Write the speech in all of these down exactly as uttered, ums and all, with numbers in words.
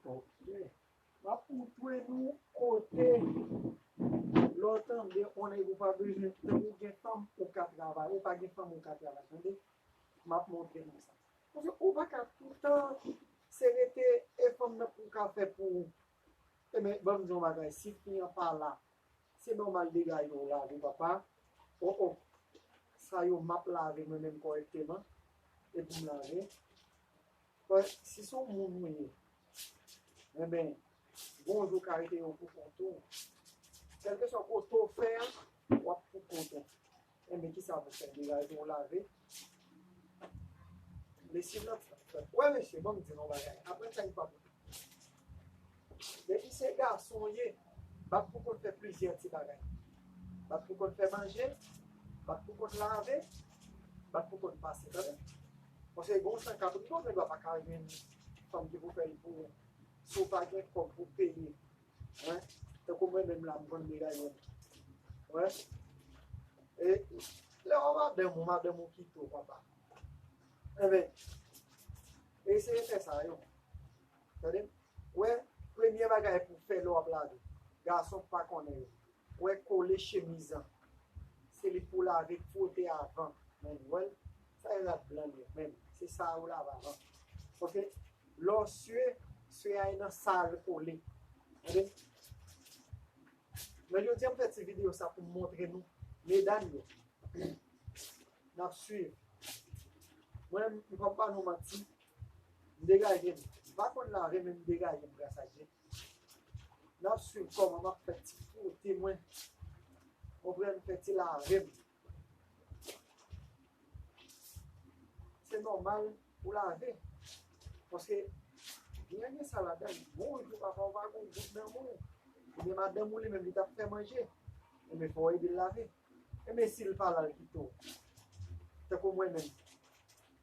Ok. M ap montre nou kote lè w tande on nèg ou pa bezwen, tankou w gen fanm, ou ka travay, ou pa gen fanm, ou ka travay, tande? M ap montre nou sa. Paske ou pa ka toutan se rete e fanm nan pou ka fè pou ou. Ebyen, ban m di yon bagay, si fi an pa la, se nòmal degaje w lave, papa. O, o. Sa yo m ap lave mwen menm kòrèkteman. Epi m lave. Paske si se yon moun ou ye, enben, gon jou w ka rete yo pou kont ou. Kèlkeswa kote w fè a, w ap pou kont ou. Enben, kisa pou fè? Degaje w lave. Lesiv nan ti. Wè, mesye, ban m di nou yon bagay. Aprann sa li pa pou. Depi se gason w ye, bat pou konn fè plizyè ti bagay. Bat pou konn fè manje, bat pou konn lave, bat pou konn pase, tande? Paske gon san kap rive, ou gen dwa pa ka jwenn fanm ki pou fè l pou ou. Si w pa gen kòb pou peye, wen, tankou mwen menm la, m konn degaje m. Wen. E lè w madanm ou, madanm ou kite w, papa. Enben, eseye fè sa, yo. Tande? Wè, premye bagay pou fè lè w ap lave. Gason pa konnen yo. Wè, kole chemiz an. Se li pou lave, fwote avan. Men, wè, sa e rad blan li, men. Se sa ou lave avan. Paske, lè w swe, swe a e nan sa l kole. Tande? Men jodi a m fè ti videyo sa pou m montre nou, medam yo, n ap swiv. Mwen, m p ap ba nou manti, m degaje m. M pa konn lave, men m degaje m, gras a Dye. N ap swiv kòman m ap fè ti fwote mwen. Konprann, fè ti lave m. Se nòmal pou lave. Paske byen gen sa ladan l. Bon, jou papa ou pa gon gout nan men w. Ebyen, madanm ou li menm, li t ap fè manje. Ebyen, fò w ede l lave. Ebyen, si l pa la, l kite w. Tankou mwen menm.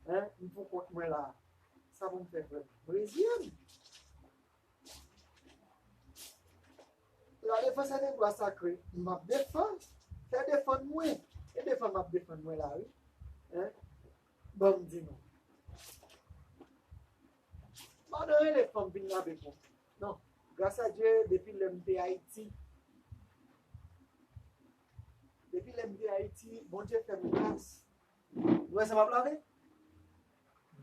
Hein? M pou kont mwen la. Sa pou m fè, frè m? M reziye m. La défense a des droits sacrés, m ap defann, fè defann mwen. E defann m ap defann mwen la, wi. Hein? Ban m di nou. Madan rele fanm vin lave pou. Non, gras a Dye, depi lè m te Ayiti, depi lè m te Ayiti, Bondye fè m gras. Nou wè sa m ap lave?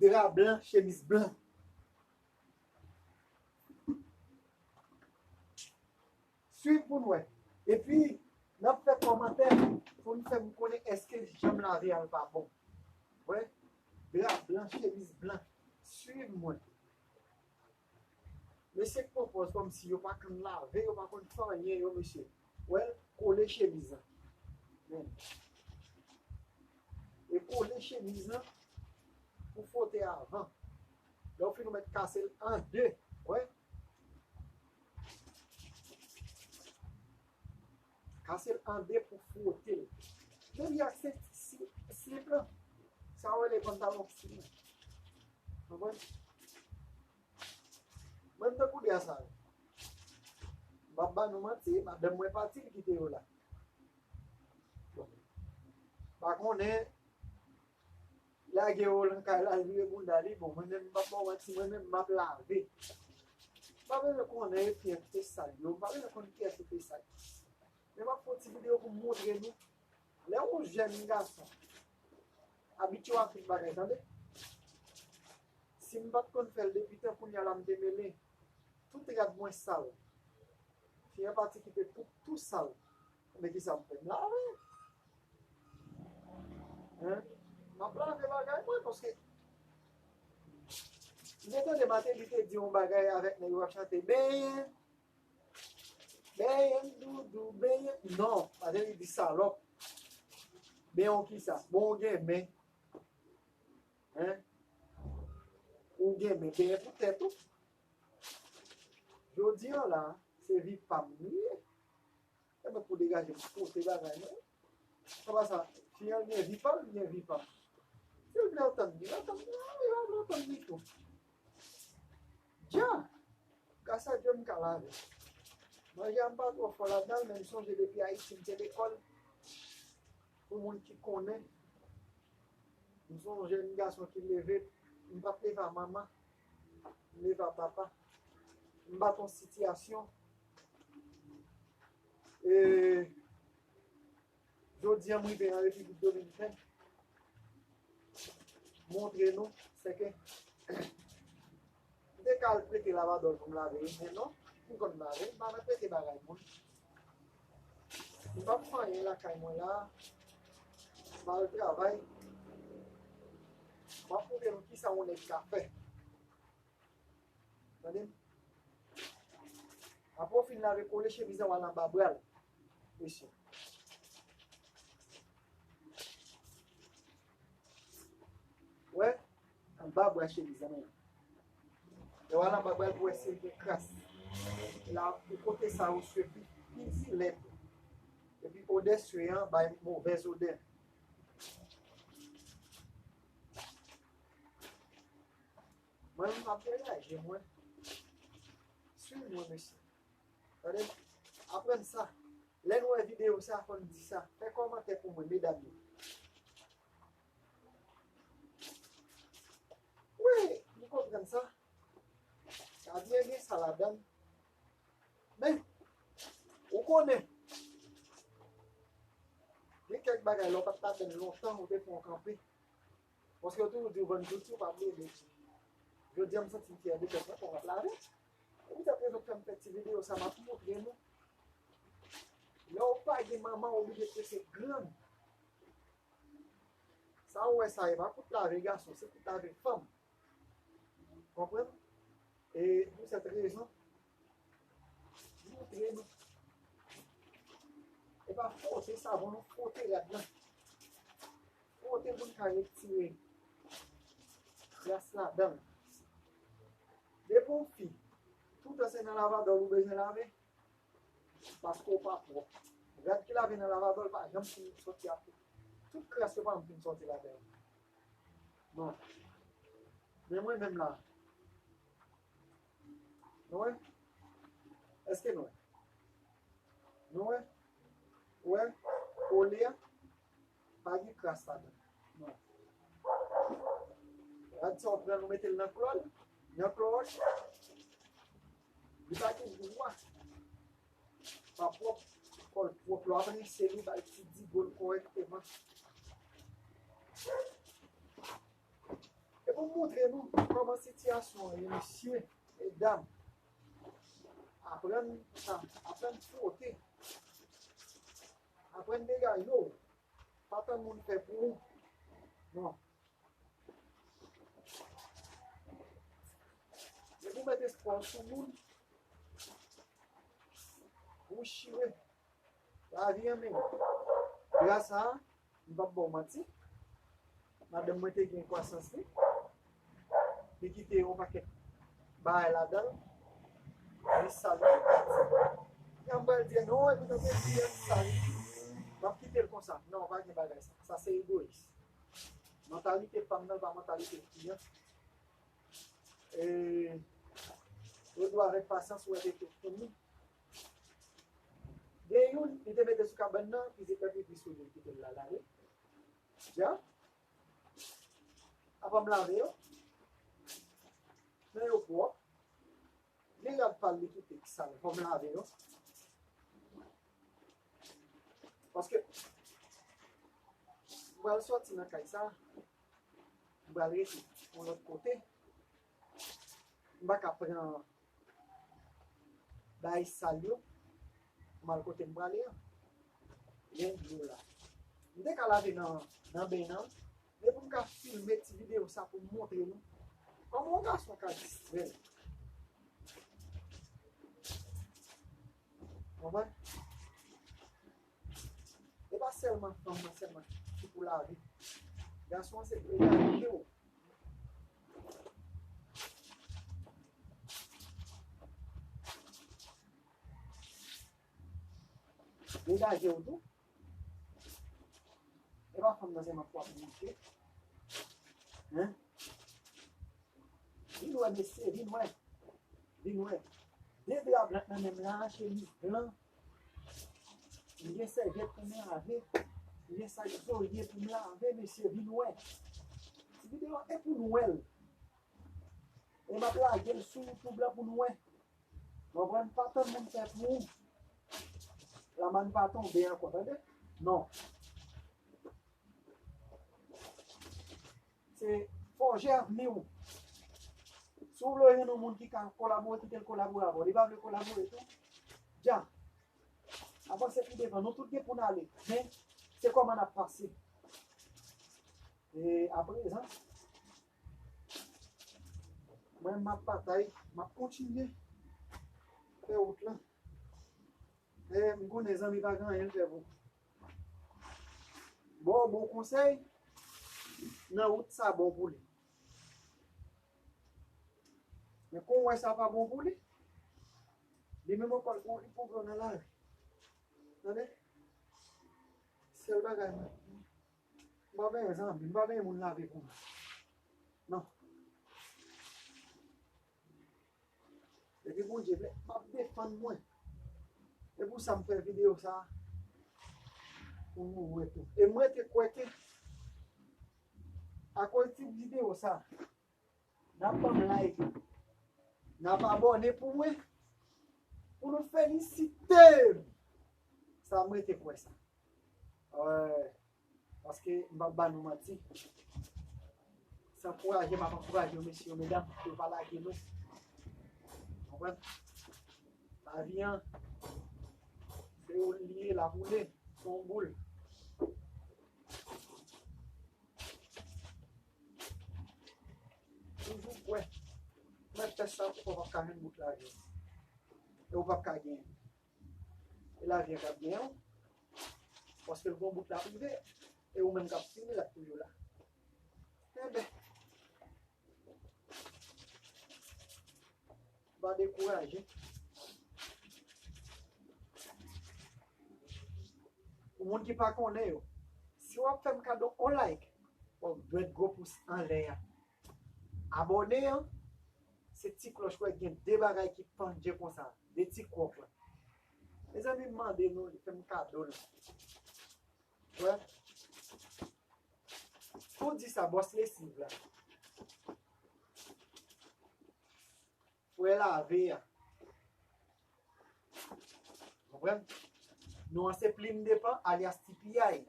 Dra blan, chemiz blan. Swiv pou n wè. Epi, n ap fè kòmantè pou n fè m konnen èske jan m lave a l pa bon. Wè, dra blan, chemiz blan. Swiv mwen. Mesye k pran pòz kòmsi yo pa konn lave, yo pa konn fè anyen, yo, mesye. Wè, kole chemiz lan. Men. E kole chemiz lan pou fwote avan. Lè w fin ou mèt kase l an de. Wè. Kase l an de pou fwote l. Menm jan ak se si- slip lan. Sa w rele pantalon slip lan. Konprann? Mwen m tankou de a sa yo. M p ap ba nou manti, madanm mwen pati, li kite yo la. Bon. Pa konnen, lage yo nan kay la, l vire bounda li. Bon, mwen menm, m p ap ba w manti, mwen menm, m ap lave. M pa bezwen konnen kiyès ki te sal yo, m pa bezwen konn kiyès ki te sal. Men m ap fè yon ti videyo pou m montre nou. Lè yon jèn gason abitye w ak tout bagay, tande. Si m pa t konn fè l depi tan, kounye a la m te mele. Tout rad mwen sal. Fi an pati kite tout, tou sal. Men kisa m fè? M lave. Hein? M ap lave bagay mwen, paske m te tande Martelly te di yon bagay avèk nèg yo ap chante benyen, benyen m doudou, benyen. Non, Martelly di salòp. Benyen w kisa? Bon, ou gen men. Hein? Ou gen men, benyen pou tèt ou. Jodi an la, se vi pa m li ye. E mwen pou degaje m kote bagay mwen. Sa pa sa, fi an gen vi pa l, m gen vi pa m. Si l vle antann li, l antann li, si l pa vle antann li tou. Dja! Gras a Dye m ka lave. Manje a m pa twò fò ladan l, men m sonje depi Ayiti m te lekòl. Pou moun ki konnen, m se yon jèn gason ki leve, m pa t leve a manman, m leve a papa. M bat yon sitiyasyon. E, jodi a, m rive an Repiblik Dominikèn. Montre nou, se ke m te ka al prete lavadòl pou m lave, wi, men non, m konn lave, m pa nan prete bagay moun. M p ap fè anyen lakay mwen la, m al travay. M ap montre nou kisa yon nèg ka fè. Tande m? Apre w fin lave, kole chemiz la, w al anba bra l. Mesye. Wè, anba bra chemiz la, men. Lè w al anba bra l pou wè si l gen kras. La, pou kote sa yo swe pi, pi vilèn. Epi odè swe an bay movèz odè. Mwen menm m ap degaje mwen. Swiv mwen, mesye. Tande, aprann sa. Lè n wè videyo sa, fò n di sa. Fè kòmantè pou mwen, medam yo. Wi, m konprann sa. Sa byen gen sa ladan l. Men, ou konnen, gen kèk bagay, lè w pa t ladan l lontan, ou te fè yon kanpe. Paske yo toujou di w vann zouti, ou pa bliye de ti. Jodi a, m santi m fyè de tèt mwen, fò m ap lave. E poutèt rezon k fè m fè ti videyo sa, m ap montre nou. Lè w pa gen manman, w oblije trese grann. Sa w wè sa, e pa pou t lave gason, se pou t lave fanm. Konprann? E pou sèt rezon, montre nou. E pa fwote savon, non, fwote rad lan. Fwote pou n ka retire kras ladan l. Depi w fi, toutan se nan lavadòl ou bezwen lave, paske w pa pwòp. Rad ki lave nan lavadòl pa janm fin soti ak tout kras yo pa janm fin soti ladan l. Non. Men mwen menm la. Nou wè? Èske nou wè? Nou wè? Ou wè? Kole a, pa gen kras ladan. Non. Rad sa w pran, nou mete l nan klòl, nan klòch. Li pa gen dwa pa pwòp, kò l pwòp, lè w ap rense li, bay ti digo l kòrèkteman. E pou m montre nou kòman sitiyasyon an ye, mesye, medam. Aprann sa, aprann fwote. Aprann degaje w. Pa tann moun fè pou ou. Non. Depi w met espwa w sou moun, ou chire. Lavi an men w. Gras a, m p ap ba w manti, madanm mwen te gen kwasans li. Li kite yon pakèt bagay ladan l. Li sal li pati. Kòman m pral di non, epi nan premye sal li, m ap kite l konsa. Non, pa gen bagay sa. Sa se egoyis. Mantalite fanm nan pa mantalite fi an. E, yo dwe avèk pasyans, ou wè te tou founi. Gen youn, li te mete sou kabann nan, pitit lan pi plis sou li, li kite l la, la, wi. Dja. Apa m lave yo? Men yo pwòp. Gen rad pa l li kite ki sal, fò m lave yo. Paske m pral sòti nan kay sa, m pral rete yon lòt kote. M pa ka pran bagay sal yo pou m al kote m prale an. Gen dlo la. M te ka lave nan, nan ben nan, men pou m ka filme ti videyo sa pou m montre nou kòman yon gason ka distrè l. Konprann? E pa sèlman fanm nan sèlman ki pou lave. Gason an se pou l lave tou. Degaje w tou. E pa fanm nan sèlman pou ap monte. Hein? Vin wè, mesye, vin wè. Vin wè. De dra blan nan men m la, chemiz blan. M gen sèvyèt pou m lave. M gen sa k zorye pou m lave, mesye, vin wè. Ti videyo e pou nou wè l. E m ap lage l sou YouTube la pou nou wè. Konprann? Pa tann moun fè pou ou. Lamann pa tonbe ankò, tande? Non. Se fòje avni w. Si w vle w jwenn yon moun ki ka kolabore, kite l kolabore avè w. Li pa vle kolabore tou, dja. Avanse pi devan. Nou tout gen pou n ale. Men, se kòman n ap pase. E aprezan, mwen, m ap batay, m ap kontinye fè wout lan. E m konnen zanmi pa gen anyen l fè pou. Bon, bon konsèy, nan wout sa bon pou li. Men kon w wè sa pa bon pou li, li menm ankò l pou, li pou pran nan lari. Tande? Sèl bagay mwen, m pa benyen zanmi, m pa benyen moun lave pou mwen. Non. Depi Bondye vle, m ap defann mwen. E pou sa m fè videyo sa a. Pou nou wè tou. E mwen te kwè ke akoz ti videyo sa a, n ap ban m like, n ap abòne pou mwen, pou nou felisite m. Sa mwen te kwè sa. Paske m p ap ba nou manti. Se ankouraje m ap ankouraje yo, mesye yo, medam, pou yo pa lage nou. Konprann? Lavi an, se ou li ye, l ap woule, se yon boul. Toujou kwè. Mwen fè sa pou w p ap ka jwenn bout lavi an. E ou p ap ka genyen. E lavi an k ap genyen w. Paske l gon bout l ap rive. E ou menm k ap fini l ap toujou la. Enben, pa dekouraje. Pou moun ki pa konnen yo, si w ap fè m kado on like, w ap jwenn gwo pous anlè a. Abòne an, se ti klòch wè gen de bagay ki pandje konsa, de ti kwòk la. Mezanmi, m mande nou, li fè m kado l. Wè. Pou di sa, bòs lesiv la. Frè lave a. Konprann? Non an se Plim Depan, alyas T P I.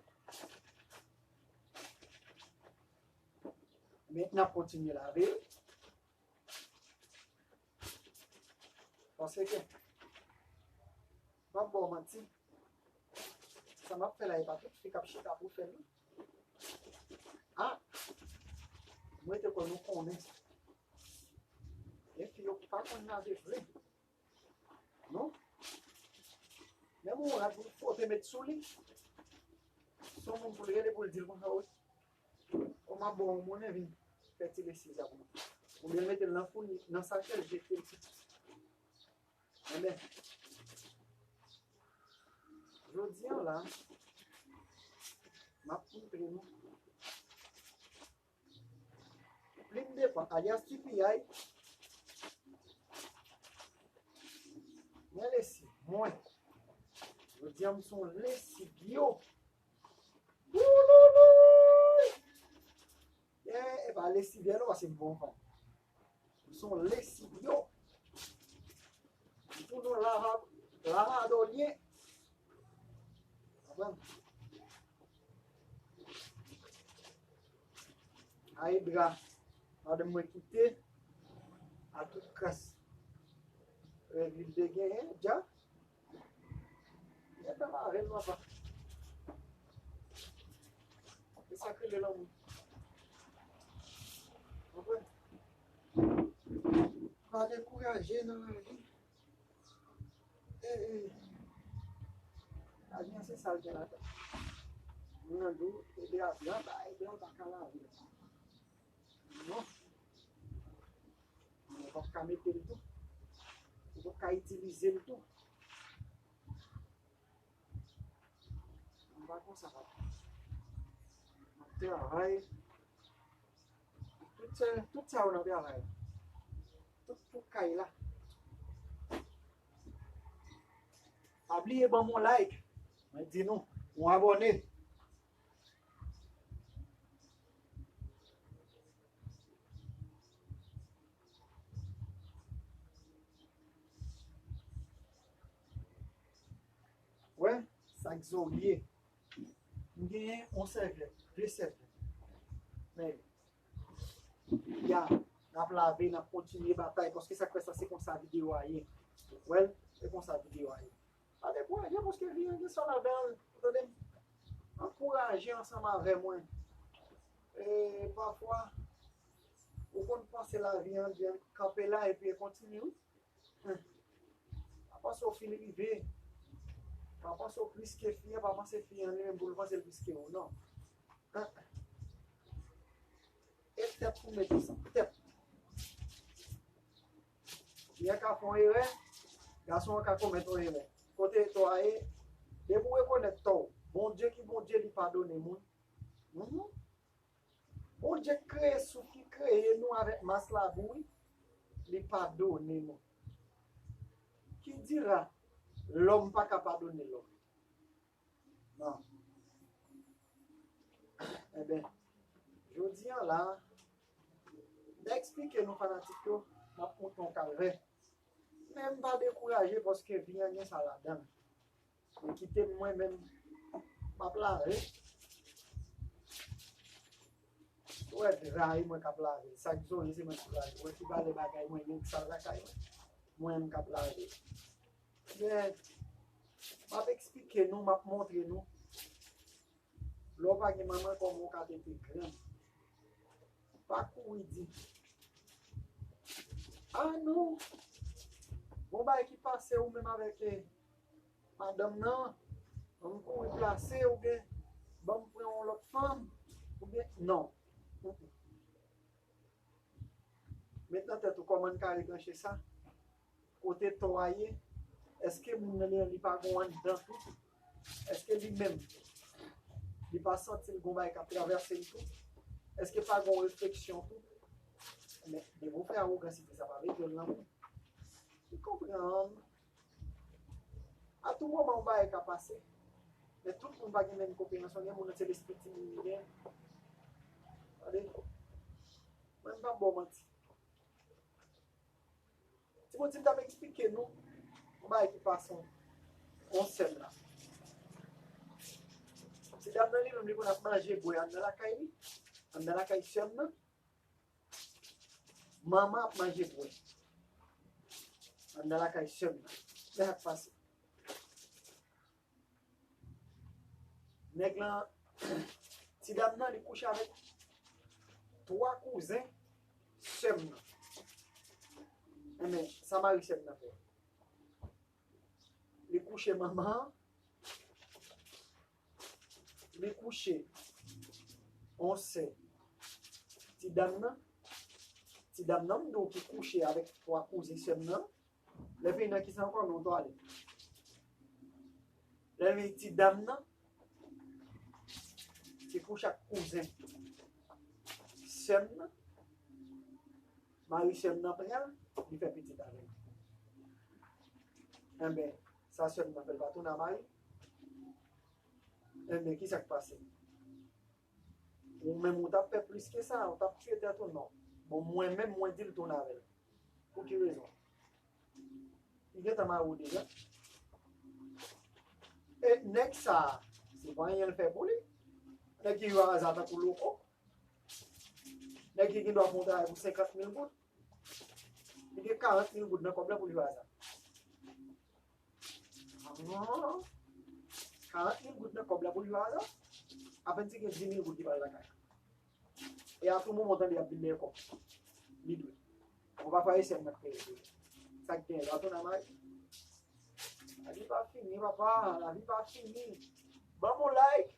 Men n ap kontinye lave. Paske, m p ap ba w manti. Sa m ap fè la, e pa tout fi k ap chita pou fè l, non. Ah! Mwen te kwè nou konnen sa. Gen fi yo ki pa konn lave vre. Non? Menm yon rad pou l fwote met sou li. Se yon moun pou l rele pou l di l konsa, wi. Kòman bon, moun vin fè ti lesiv sa pou mwen. Oubyen l mete l nan founi, nan sachè, l jete l. Enben, jodi an la, m ap montre nou. Plim Depan, alyas T P I. Men lesiv mwen. Jodi an, m se yon lesiv yo. Woulouloulou! Yeah, e pa lesiv yo, non, paske m bon fan. M se yon lesiv yo. M tou yon lava-, lavadoryen. Konprann? Ay dra madanm mwen kite a tout kras. Règ li te genyen, dja. Nèg la pa rele m apa. E sa k rele lanmou. Konprann? Pa dekouraje nan lavi. E, e. Lavi an se sa l gen ladan. Moun nan di w, ede a blan, pa ede a, w pa ka lave l. Non. Ou p ap ka mete l tou. Ou p ap ka itilize l tou. Anba konsa, papa. M ap travay. Tout sa, tout sa yo nan travay la. Tout pou kay la. Pa bliye ban m yon like. Mwen di nou, yon abòne. Ak zorye. M genyen yon sèvyèt, de sèvyèt. Men, ya, n ap lave, n ap kontinye batay, paske sa k fè sa, se konsa videyo a ye. Ou wè l? Se konsa videyo a ye. Pa dekouraje, paske vi an gen sa ladan l. Ou tande m? Ankouraje ansanm avè mwen. E pafwa, ou konn panse lavi an byen, kanpe la epi e kontinye, wi. Pa panse w fin rive. Pa panse w plis ke fi an, pa panse fi an li menm pou l panse l plis ke ou, non. E tèt pou mete sa. Tèt. Fi an ka fè yon erè, gason an ka komèt yon erè. Kote tò a ye, depi w rekonèt tò w, Bondye ki Bondye, li padone moun. Mhm. Bondye k kreye souf, ki kreye nou avèk mas labou, wi, li padone nou. Qui dira, lòm pa ka padone lòm. Non. Enben, jodi a la, m ta eksplike nou fanatik yo, m ap montre yon kalvè. Men m pa dekouraje paske vi an gen sa ladan l. Men kite m mwen menm, m ap lave. Ou wè dra e mwen k ap lave. Sa k zole se mwen k ap lave. Ou wè ki valè bagay mwen, menm sal lakay mwen. Mwen menm k ap lave. Men, m ap eksplike nou, m ap montre nou. Lè w pa gen manman, kòman w ka tete grenn? Pa kouri di, "A non, gon bagay ki pase ou menm avèk, eh, madanm nan, ban m kouri plase, oubyen ban m pran yon lòt fanm, oubyen," non. Mm, mm. Met nan tèt ou kòman n ka retranche sa. Kote tò a ye, èske moun nan li, li pa gon anndan tou? Èske li menm, li pa santi l gon bagay k ap travèse l tou? Èske pa gon refleksyon tou? Men, depi w fè awogan, se sa pa vle di w lanmou. Li konprann. A tou moman, yon bagay ka pase. Men tout moun pa gen menm konpreyansyon. Gen moun, se lespri timoun li gen. Tande, mwen, m p ap ba w manti. Timoun, si m t ap eksplike nou yon bagay ki pase yon sè m la. Ti dam nan li menm, li konn ap manje bwè anndan lakay li, anndan lakay sè m nan. Manman ap manje bwè anndan lakay sè m nan. Men sa k pase. Nèg lan, ti dam nan, li kouche avèk twa kouzen sè m nan. Enben, sa mari sè m nan fè? Li kouche manman an, li kouche yon sè ti dam nan. Ti dam nan, m di w ki kouche avèk twa kouzen sè m nan. Lè vini nan kisa ankò, non, twalèt. Lè vini ti dam nan, ki kouche ak kouzen sè m nan, mari sè m nan pran l, li fè pitit avè l. Enben, sa sè m nan fè, l pa tounen a mari. Enben, kisa k pase? Ou menm, ou t ap fè plis ke sa, ou t ap tiye tèt ou, non. Bon, mwen menm, mwen di l tounen avè l. Pou ki rezon? Li gentan mare w deja. E nèg sa a, se pa anyen l fè pou li. Nèg ki viv a aza tankou loko. Nèg ki gen dwa fè yon travay pou senkant mil goud. Li gen karant mil goud nan kòb la pou li viv a aza. Ah, karant mil goud nan kòb la pou li viv a aza. Apèn si gen dis mil goud ki pral lakay la. E a tou moman, w tande y ap vin dèyè kòb. Li dwe. Bon, pafwa e sè m nan k peye tou. Sa k genyen, l ap tounen a mari. Lavi pa fini, papa. Lavi pa fini. Ban m yon like.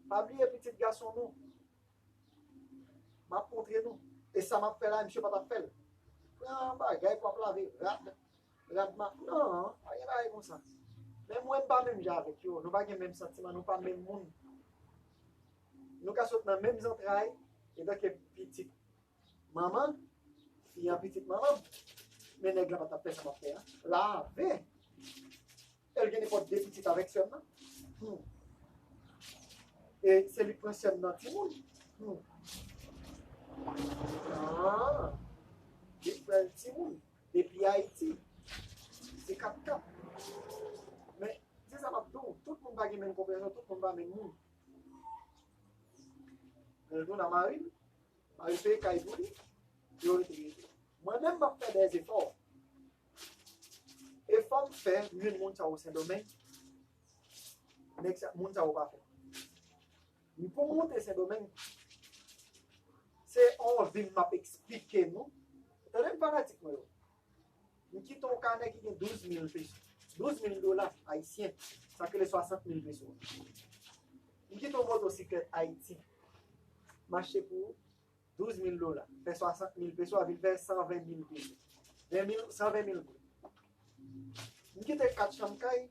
Pa bliye pitit gason nou. M ap montre nou. E sa m ap fè la, misye pa t ap fè l. Pran bagay pou ap lave rad. Rad ma-, non, pa gen bagay konsa. Men mwen, m pa menm jan avèk yo. Nou pa gen menm santiman, nou pa menm moun. Nou ka sot nan menm zantray, etanke pitit manman, fi an pitit manman m. Men nèg la pa t ap fè sa m ap fè a. Lave! E l gen nenpòt de pitit avèk sè m nan. Hmm. E se li k pran sè m nan timoun. Hmm. Ah. Li k pran l timoun. Depi Ayiti. Se kat kat. Men, se sa m ap di w, tout moun pa gen menm konpreyansyon, tout moun pa menm moun. Men l tounen a mari l, mari l peye kay pou li, yo rete rete. Mwen menm, m ap fè dè efò. Efò m fè, jwenn moun sa yo Sendomeng, nèg sa, moun sa yo pa fè. Men pou m monte Sendomeng, se anvi m ap eksplike nou. Tande m fanatik mwen yo. M kite yon kanè ki gen douz mil peso. Douz mil dola ayisyen. Sa k rele swasant mil peso. M kite yon motosiklèt Ayiti. M achte pou douz mil dola. Fè swasant mil peso, a vin fè san ven mil peso. Ven mil, san ven mil goud. M kite kat chanm kay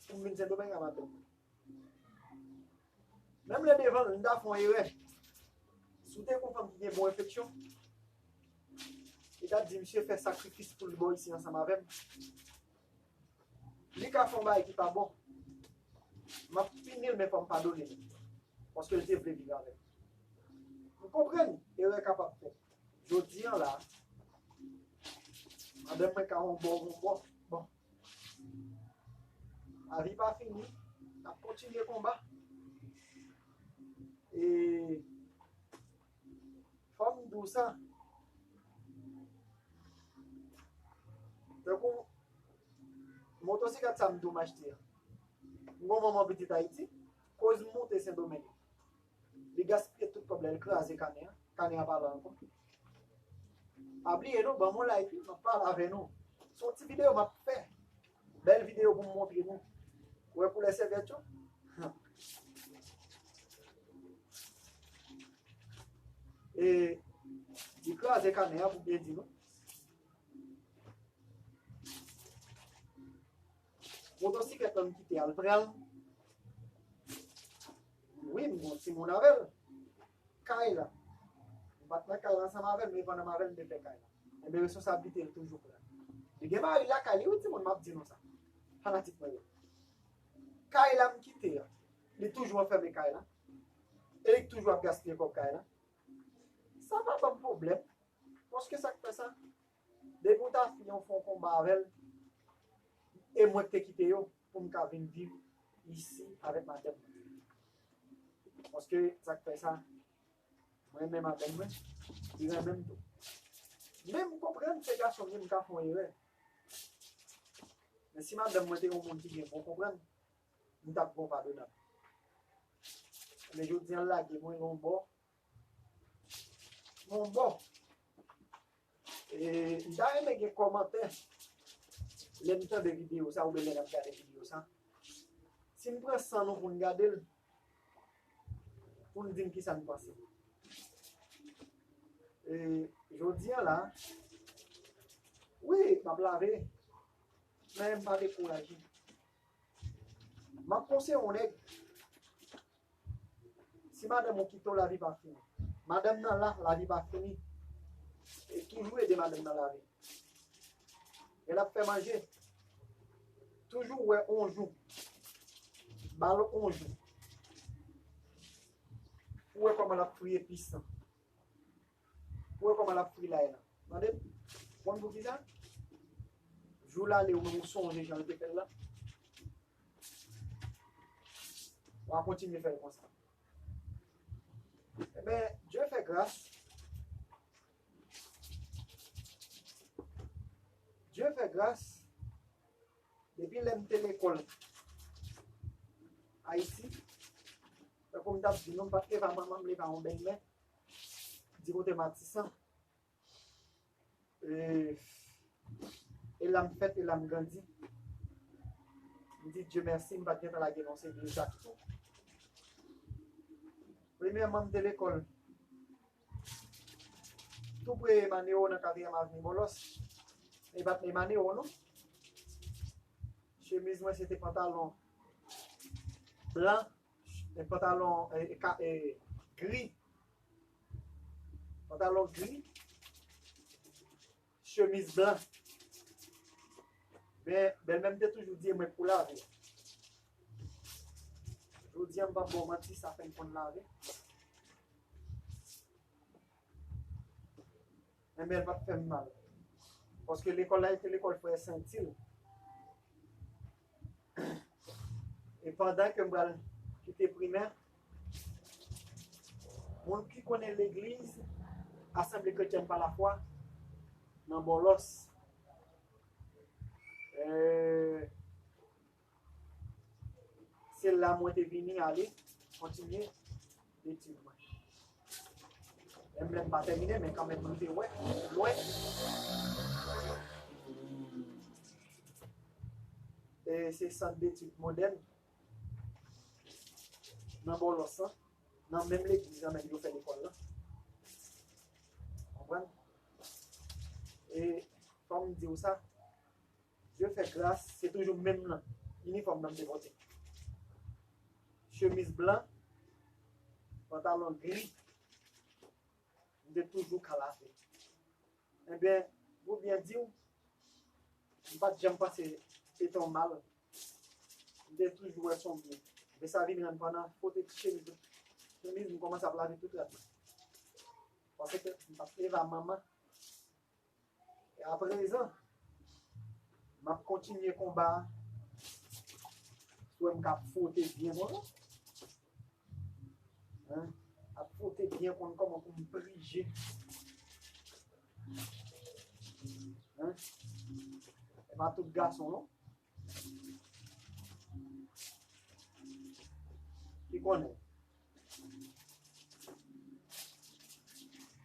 pou m vin Sendomeng a madanm mwen. Menm lè devan l, m ta fè yon erè. Si w te gon fanm ki gen bon enfeksyon, li ta di misye fè sakrifis pou l bò isi ansanm avè m. Li ka fè yon bagay ki pa bon. M ap pini l, men fò m padone l. Paske l te vle viv avè m. M konprann, erè kapab fèt. Jodi a la, madanm mwen ka yon bò, yon bò. Bon. Lavi pa fini. N ap kontinye konba. E fò m di w sa. Tankou motosiklèt sa m di w m achte a. M gon manman pitit Ayiti. Koz m monte Sendomeng. Li gaspiye tout kòb la, li kraze kanè a. Kanè a pa la ankò. Pa bliye non, ban m yon like wi, m ap pale avè nou. Se yon ti videyo m ap fè. Bèl videyo pou m montre nou. Ou wè koulè sèvyèt yo? E li kraze kanè a pou byen di nou. Motosiklèt la m kite al pran l. Wi, m gon timoun avè l. Kay la. M pa t nan kay la ansanm avè l, men pandan m avè l, m te fè kay la. Ebyen, responsablite l toujou pran. Li gen mari lakay li, wi, timoun, m ap di nou sa. Fanatik mwen yo. Kay la m kite a, li toujou anfème kay la. E li toujou ap gaspiye kòb kay la. Sa pa ban m pwoblèm. Paske sa k fè sa, depi w ta fini yon fon konba avè l, e mwen k te kite yo pou m ka vin viv isi avèk madanm mwen. Paske sa k fè sa, mwen renmen madanm mwen, li renmen m tou. Men m konprann se gason m ye, m ka fè yon erè. Men si madanm mwen te yon moun ki gen bon konprann, m t ap bon padonab. Men jodi a, l lage mwen yon bò, yon bò. E, m ta renmen gen kòmantè lè n tande videyo sa oubyen lè n ap gade videyo sa. Si n pran san nou pou n gade l, pou n di m kisa n panse. E, jodi a la, wi, m ap lave, men m pa dekouraje. M ap konseye yon nèg, si madanm ou kite w, lavi pa fini. Madanm nan la, lavi pa fini. E toujou ede madanm nan lave. Lè l ap fè manje, toujou wè yon jou. Ba l yon jou. Pou wè kòman l ap fri epis lan. Pou wè kòman l ap fri lay lan. Tande m? Konn poukisa? Jou l ale, ou menm ou sonje jan l te fè l la. W a kontinye fè l konsa. Ebyen, Dye fè gras. Dye fè gras. Depi lè m te lekòl Ayiti, tankou m t ap di nou, m pa t leve a manman m, leve a yon bèlmè. Di kote Matisan. E, e la m fèt, e la m grandi. M di Dye mèsi, m pa t gentan lage nan se de zak tou. Premyèman, m te lekòl tou pre Emmanuel nan katriyèm avni Bòlòs. E pa t Emmanuel, non. Chemiz mwen, se te pantalon blan, e pantalon, e, e, ka-, e, gri. Pantalon gri, chemiz blan. Men, bèlmè m te toujou di e mwen k pou lave. Jodi a, m p ap ba w manti, sa fè m konn lave. Enben, l pa t fè m mal. Paske lekòl la, se te lekòl frè Sentil. E pandan ke m pral kite Primè, moun ki konnen legliz Asanble Kretyèn pa Lafwa nan Bòlòs, eh, se la mwen te vini ale kontinye etid mwen. Menm lè m pa tèmine, men kanmenm m te wè lwen. E se sant detid modèn nan Bòlòs lan, nan menm legliz lan menm yo fè lekòl lan. Konprann? E fò m di w sa, Dye fè gras, se toujou menm nan, inifòm nan m te pote. Chemiz blan, pantalon gri, m te toujou ka lave. Ebyen, pou byen di w, m pa t janm panse se te yon mal. M te toujou wè se yon byen. Men sa vin rann pandan fwote ti chemiz, chemiz, m kòmanse ap lave tout rad mwen. Paske m t ap leve a manman. E aprezan, m ap kontinye konba a. Si w wè m ka fwote byen konn, hein? Ap fwote byen konn kòman pou m prije. Hein? E pa tout gason non ki konnen.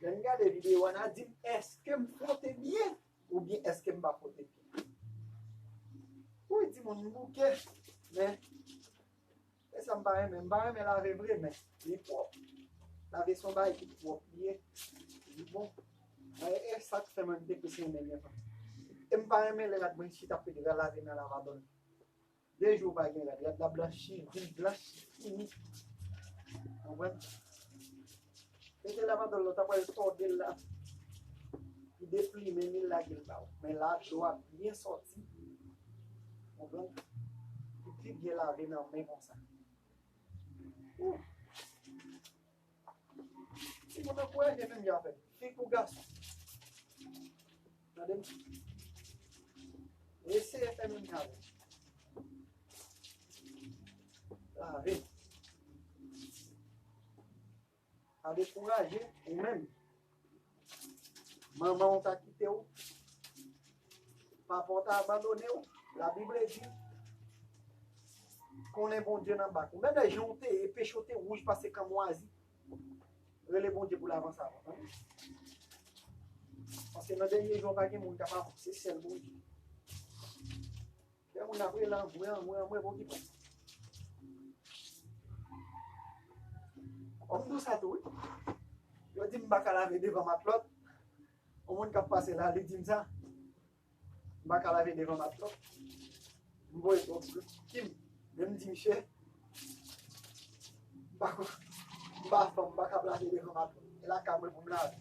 Lè n gade videyo a, n a di m, èske m fwote byen oubyen èske m pa fwote byen? Wi, di moun m bouke, men e sa m pa renmen. M pa renmen lave vre, men li pwòp. Lave se yon bagay ki pwòp li ye, li bon. E, e sa k fè mwen m te plis renmen l anvan. E m pa renmen lè rad mwen chita ap pede lave nan lavadòl. De jou pa gen rad, rad la blanchi, vin blanchi, fini. Konprann? Mete lavadòl la, w ta pral tòde l la. Li deplimen, li lage l ba w. Men la, dlo a byen sòti. Konprann? Li pi byen lave nan men konsa. Ou. Timoun ankouraje menm jan avè m. Fi kou gason. Tande m. Eseye fè menm jan avè m. Lave. Pa dekouraje ou menm. Manman w ta kite w. Papa w ta abandone w. Labib di, konnen Bondye nan bak ou. Menm lè jan w te ye, peche w te wouj pase kanmwazi. Rele Bondye pou l avanse avè w, tande. Paske nan dènye jou, pa gen moun k ap avanse, se sèl Bondye. Lè moun ap rele anmwe, anmwe, anmwe, pa okipe l. Kòm m di w sa tou, wi. Yo di m pa ka lave devan matlòt. Yon moun k ap pase la, li di m sa. M pa ka lave devan matlòt. M voye twòp grenn. Men m di misye, m pa ko-, m pa fanm, m pa kab lave devan matlòt. E lakay mwen pou m lave.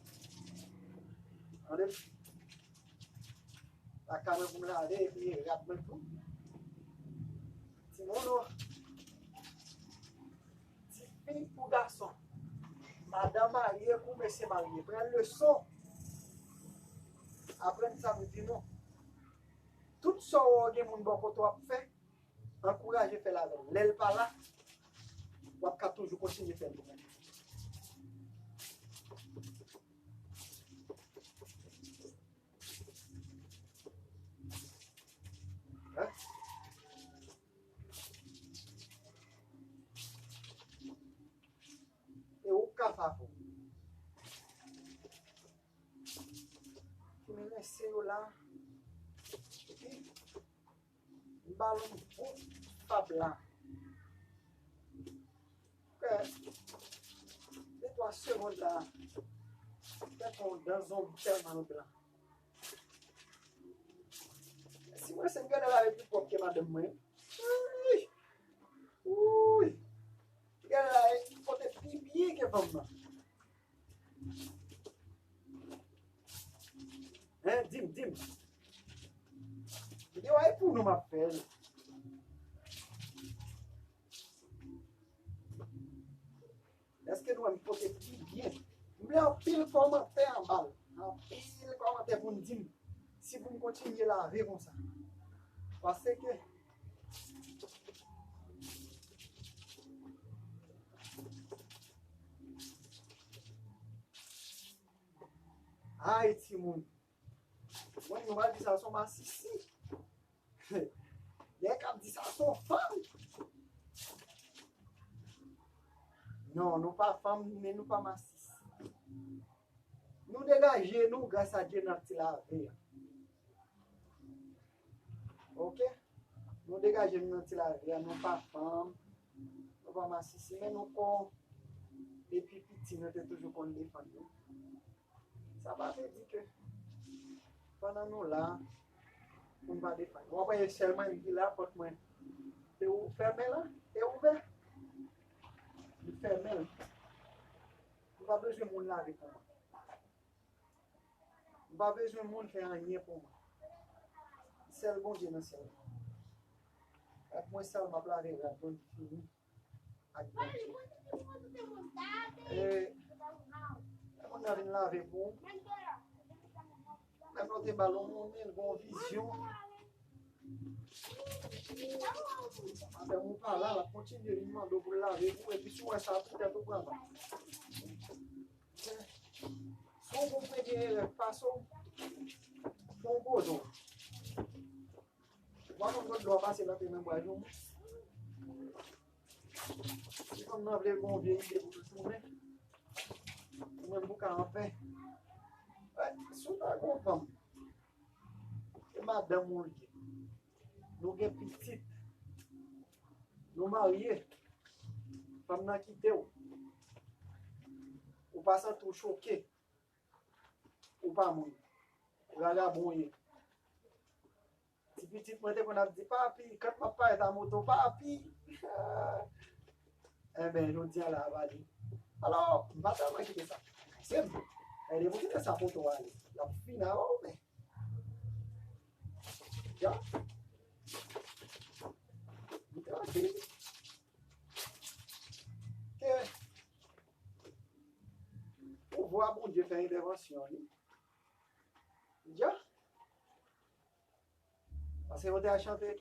Tande m? Lakay mwen pou m lave, epi rad mwen tou. Timoun o. Tifi kou gason. Madanm marye kou mesye marye. Pran leson. Aprann sa m di nou. Tout sa w wè gen moun bò kote w ap fè, ankouraje fè l avè l. Lè l pa la, w ap ka toujou kontinye fè l ou menm. Hein? E ou ka favori. Fini rense yo la. Epi, m ba l yon bon fab la. Fè de twa segonn la. Fè yon dan zonbi tèlman l blan. Si mwen se m genlè lave pi pwòp ke madanm mwen. Wi! Wi! Genlè lave pote pi byen ke fanm nan. Hein, di m, di m. Videyo a e pou nou m ap fè l. Èske nou wè m pote pi byen? M vle anpil kòmantè anba l. Anpil kòmantè pou n di m si pou m kontinye lave konsa. Paske, Ay, timoun. Mwen, nou pa di sa, se yon masisi. Lè k ap di sa, se yon fanm. Non, nou pa fanm, men nou pa masisi. Nou degaje nou, gras a Dye, nan ti lavi a. Oke? Nou degaje nou nan ti lavi a, nou pa fanm, nou pa masisi, men nou kon depi piti, nou te toujou konn defann nou. Sa pa vle di ke pandan nou la, pou n pa defann. W ap wè sèlman m ki la, pòt mwen te ou-, fèmen la, te ouvè. Li fèmen l. M pa bezwen moun lave pou mwen. M pa bezwen moun fè anyen pou mwen. Sèl Bondye nan syèl la. Ak mwen sèl m ap lave rad mwen ki fini ak Bondye. E, lè moun nan vin lave pou ou, menm lè w te ba l yon moun, li gen yon vizyon. Apre ou pa la, l ap kontinye vin mande w pou l lave pou ou, epi si w wè sa, poutèt ou pran mal. Si w konn fè gen erè, pase w, fè w poze w. Ou pa konn kot dlo a pase nan te nan bwa yon moun. Si fanm nan vle gon vye ide pou l tounen, ou menm pou ka anpè. Wè, si w ta gon fanm, se madanm ou l ye. Nou gen pitit. Nou marye. Fanm nan kite w. Ou pa santi w choke. Ou pa moun. Vagabon w ye. Ti pitit mwen te konn ap di, "Papi, kan m ap parèt a moto, papi." Enben, jodi a la, a pale. Alò, m pa tèlman kite sa. Se m. E depi w kite sa poto ale, l ap fin avè w, men. Ya. M te anke. Ke pouvwa Bondye fè entèvansyon li. Ya. Paske yo te al chante,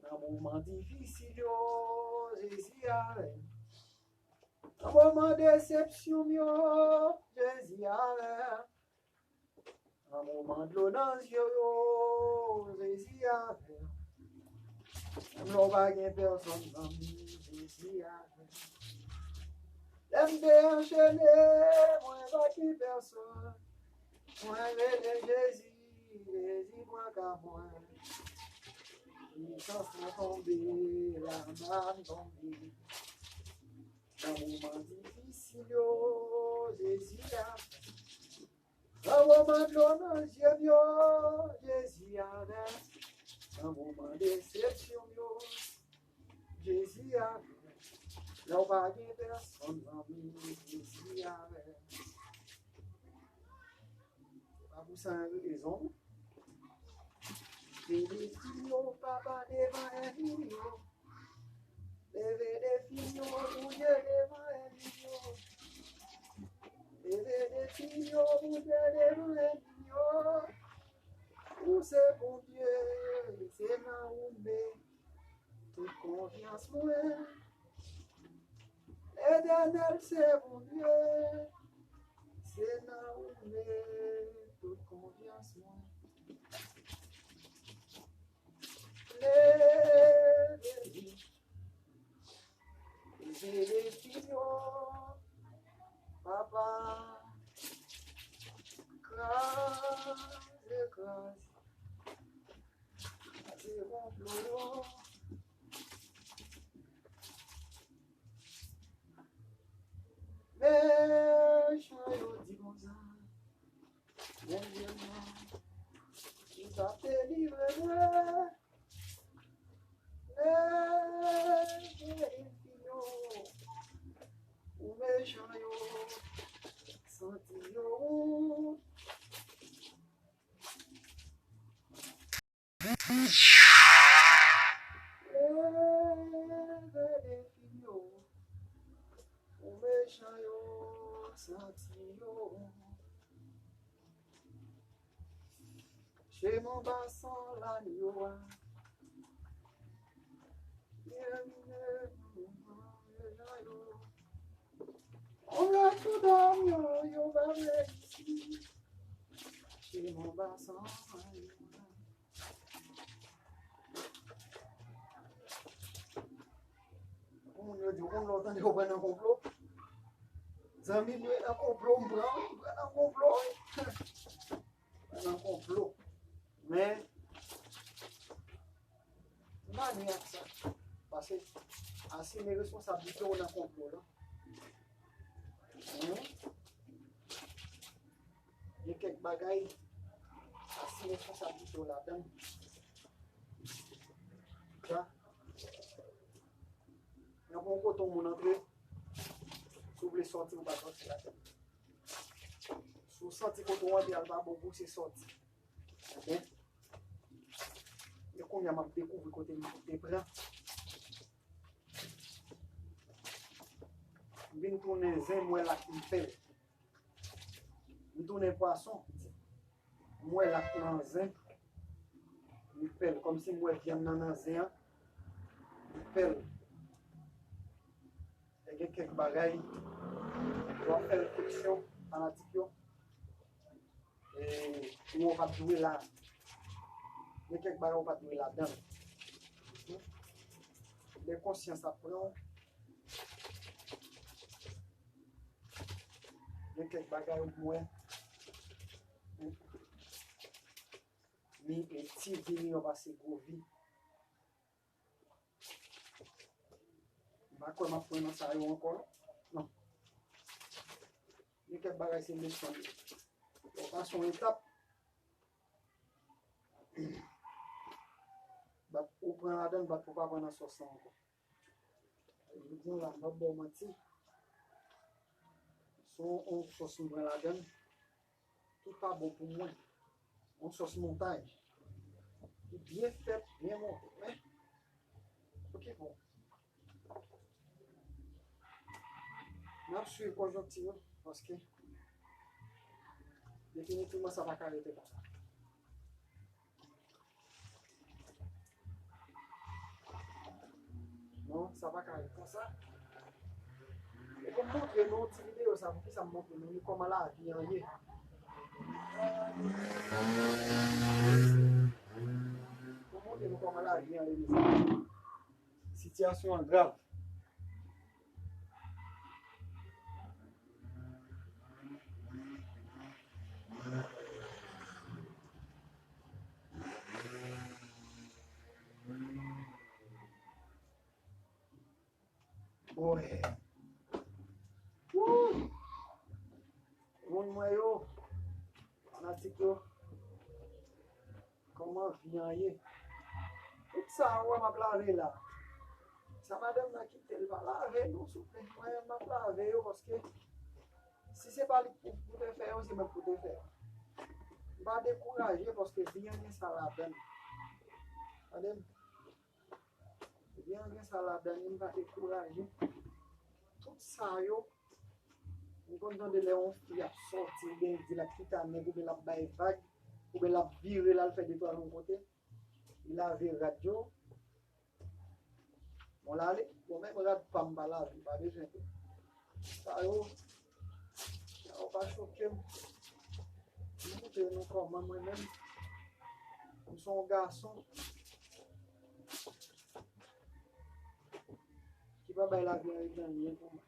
nan moman difisil yo, Jezi avè m. Nan moman desepsyon m yo, Jezi avè m. Nan moman dlo nan zye yo, Jezi avè m. Menm lè w pa gen pèsonn nan men, Jezi avè m. Lè m te anchene, mwen pa gen pèsonn. Mwen rele Jezi, Jezi pran ka mwen. Pwisans mwen tonbe, lama m tonbe. Nan moman difisil yo, Jezi avè m. Nan moman dlo nan zye m yo, Jezi avè m. Nan moman desepsyon m yo, Jezi avè m. Lè w pa gen pèsonn nan men, Jezi avè m. Se pa pou sa yon rezon. Benediksyon, papa, devan ènmi yo. Leve defi yo, Bondye, devan ènmi yo. Leve defi yo, Bondye, devan ènmi yo. Ou se Bondye, se nan ou m met tout konfyans mwen. Letènèl se Bondye, se nan ou m met tout konfyans mwen. Leve, leve defi yo, papa, kraze, kraze, kraze konplo yo. Mechan yo di konsa, Bondye m nan, ki t ap delivre mwen. Leve defi yo, pou mechan yo santi yo wont. Leve defi yo, pou mechan yo santi yo wont. Chemen anba san lanyo a. On a tout dans yo, yo va réussir. Chez mon bassin. Pou moun yo di, ou konn lè w tande yo pran nan konplo? Zanmi m, yo nan konplo, m pran, m pran nan konplo, wi. Pran nan konplo. Men, m pa ni ak sa. Paske asime responsablite w nan konplo la. Men, gen kèk bagay, asime responsablite w ladan l. Sa, nan yon kote yon moun antre, si w vle sòti, ou pa sòti ladan l. Si w santi kote w antre a pa bon pou w, se sòti. Ebyen, e kounye a m ap dekouvri kote m te pran. M vin tounen zen, m wè lak m pèl. M tounen pwason, m wè lak nan zen, m pèl. Kòmsi m wè vyann nan nan zen an, m pèl. E gen kèk bagay, w ap fè refleksyon, fanatik yo. E, ou pa t dwe la. Gen kèk bagay ou pa t dwe ladan l. Lè konsyans ap pran w, gen kèk bagay ou wè. Ni e ti vi miyò pase gwo vi. M pa kwè m ap pran nan sa yo ankò, non. Non. Gen kèk bagay se leson li. Ou pase yon etap, bat ou pran ladan l, bat pou pa pran nan sòs lan ankò. Jodi a la, m p ap ba w manti. Se yon, yon sòs m pran ladan l. Tout pa bon pou mwen. Yon sòs montay. Li byen fèt, byen monte. Men, ok, bon. N ap swiv konjonkti yo, paske definitivman sa pa ka rete konsa. Non, sa pa ka ret konsa. E pou m montre nou ti videyo sa, poukisa m montre nou li kòman lavi an ye. Pou m montre nou kòman lavi an ye, mezanmi. Sitiyasyon an grav. Woy. Woo! Moun mwen yo, fanatik yo, kòman vi an ye? Tout sa ou wè m ap lave la, sa madanm nan kite l pa lave non, souple. Mwen menm m ap lave yo, paske si se pa li k pou, pou te fè yo, se mwen k pou te fè yo. M pa dekouraje, paske vi an gen sa ladan l. Tande m? Ebyen, gen sa ladan li, m pa dekouraje. Tout sa yo, m konn tande lè yon fi ap sòti, oubyen di l ap kite a nèg, oubyen l ap bay vag, oubyen l ap vire l al fè de twa yon kote, li lave rad yo. Bon, l ale, bon, menm rad pa m pa lave, m pa bezwen tou. Sa yo, sa yo pa choke m. M montre nou kòman mwen menm, m se yon gason ki pa bay lavi an regle anyen pou mwen.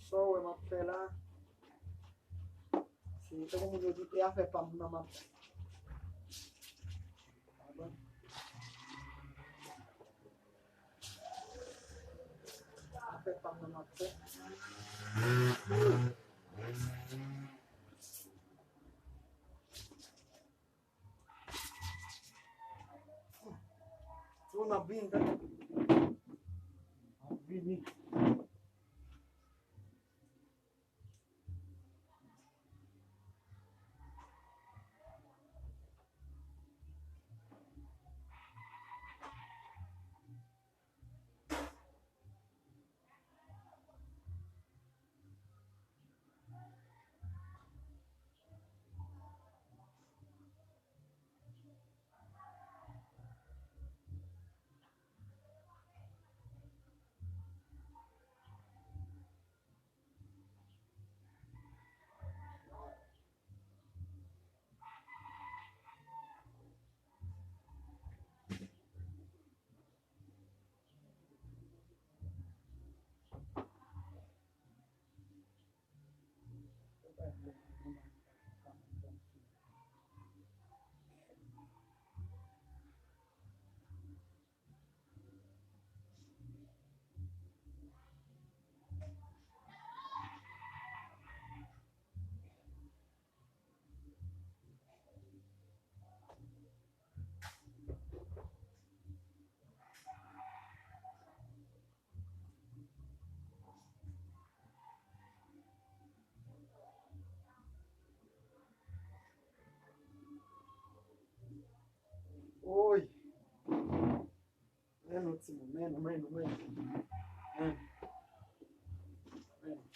Sa w wè m ap fè la, se tankou moun yo di, e afè pa m nan m ap fè. Afè pa m nan m ap fè. Yo, n ap vini, tande. N ap vini. Oy. Men nou timoun, men nou, men nou, men nou. Men nou. Men nou.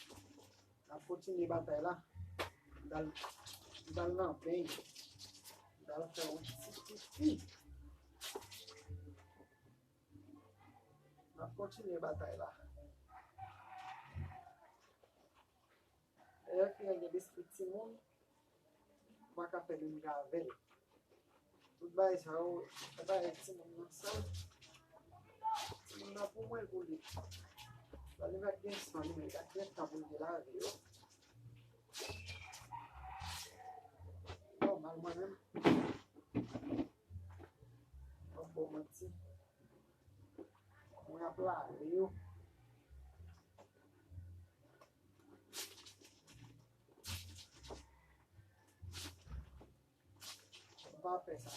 N ap kontinye batay la. M pral, m pral nan beny. M pral fè yon ti pipi. N ap kontinye batay la. Lè fini gen lespri timoun, ou pa ka fè menm jan avè l. Tout bagay sa yo, se bagay timoun nan sèl. Timoun nan pou mwen l pou li. Sa li mèt gen san, li mèt gen tan pou l gen lavi yo. Nòmal mwen menm. M ap ba w manti. Mwen ap lave yo. M pa fè sa.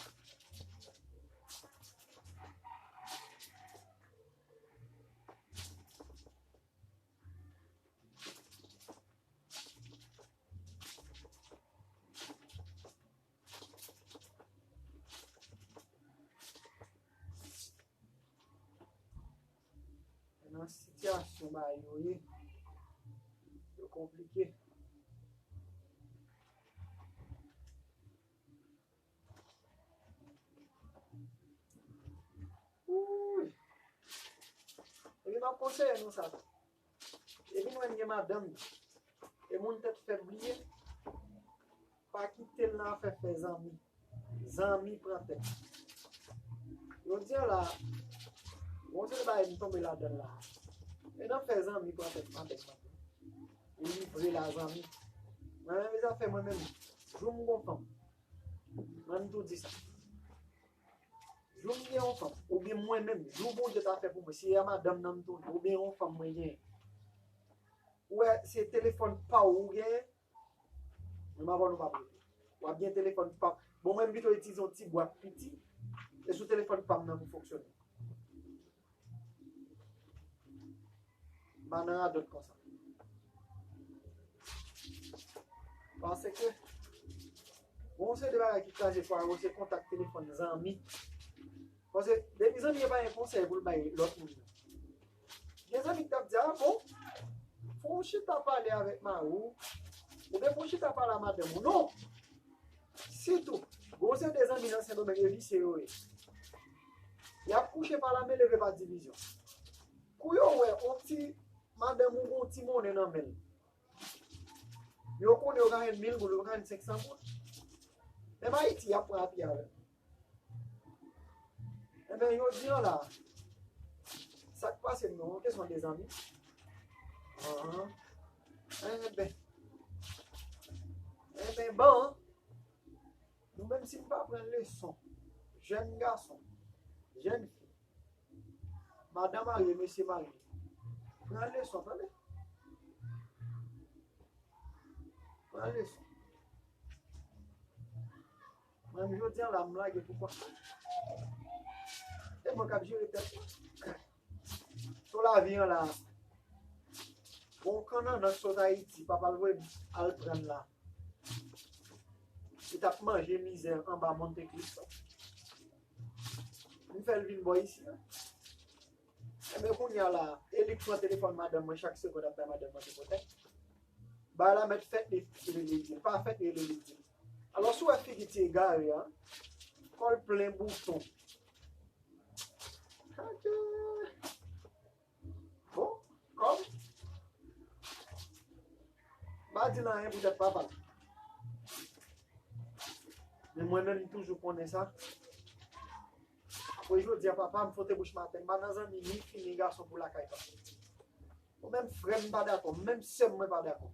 Nan sitiyasyon bagay yo ye, yo konplike. Wouy! Epi m ap konseye nou sa tou. Epi nou menm gen madanm, e moun tèt fèb li ye, pa kite l nan afè fè zanmi. Zanmi pran tèt. Jodi a la, gon seri bagay m tonbe ladan l la. E nan fè zanmi pran tèt madanm nan. Li vre la zanmi. Mwen menm, e zafè mwen menm, jou m gon fanm, mwen m tou di sa. Jou m gen yon fanm, oubyen mwen menm, jou Bondye ta fè pou mwen, si e a madanm nan m tounen, oubyen yon fanm mwen genyen. Ou wè, se telefòn pa w ou genyen, men m ap wè nou p ap rete. W ap gen telefòn pa w. Bon, mwen m pito itilize yon ti bwat piti, e sou telefòn pa m nan pou fonksyone. M pa nan radòt konsa. Paske, bon, se de bagay ki kraze kwa yo, se kontak telefòn zanmi. Paske, depi zanmi an pa gen konsèy pou l bay lòt moun nan. Gen zanmi ki t ap di, a bon, fè w chita pale avèk mari w, oubyen fè w chita pale a madanm ou. Non! Sitou, gon seri de zanmi nan Sendomeng, e visye yo ye. Y ap kouche pa lame, leve pa divizyon. Kou yo wè, on ti, madanm ou gon ti monnen nan men l. Yo konnen yo ka jwenn mil goud, yo ka jwenn senk san goud. Menm Ayiti, y ap pran api avè l. Enben, jodi a la, sa k pase m nan, kesyon de zanmi. Anhan. Enben. Enben, bon. Nou menm, si n pa pran leson, jèn gason, jèn fi, madan marye, mesye marye, pran leson, tande. Pran leson. Mwen, jodi a la, m lage pou kont mwen. E mwen k ap jere tèt mwen. Sou lavi an la. Bon, kannannan k sot Ayiti, papa l voye m al pran l la. Li t ap manje mizè anba Monte Cristo. M fè l vin bò isi a. Enben, kounye a la, e li k pran telefòn madanm mwen chak segonn ap bay madanm mwen sou pòtay. Bagay la mèt fèt li rele li di l, pa fèt li rele li di l. Alò, si w wè figi ti egare a, kò l plen bouton. Adje! Bon, kòm m pa di l anyen poutèt papa l. Men mwen menm, m toujou konnen sa. Apre jodi a, papa m fwote bouch m atè, m pa nan zanmi ni fi ni gason pou lakay papa. Ou menm frè m pa dakò, menm sè m mwen pa dakò.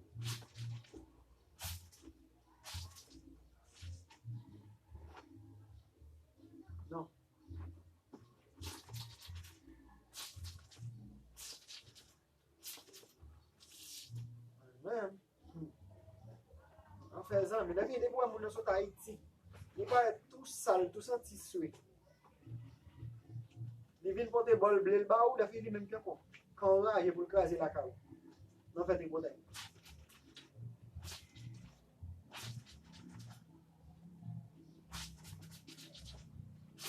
Mezanmi, lè fini depi w wè moun nan sot Ayiti, li parèt tou sal, tou santi swe. Li vin pote bòl ble l ba ou, lè fini li menm ki ankò. Kan w raje pou l kraze lakay ou. Nan fè tripotay.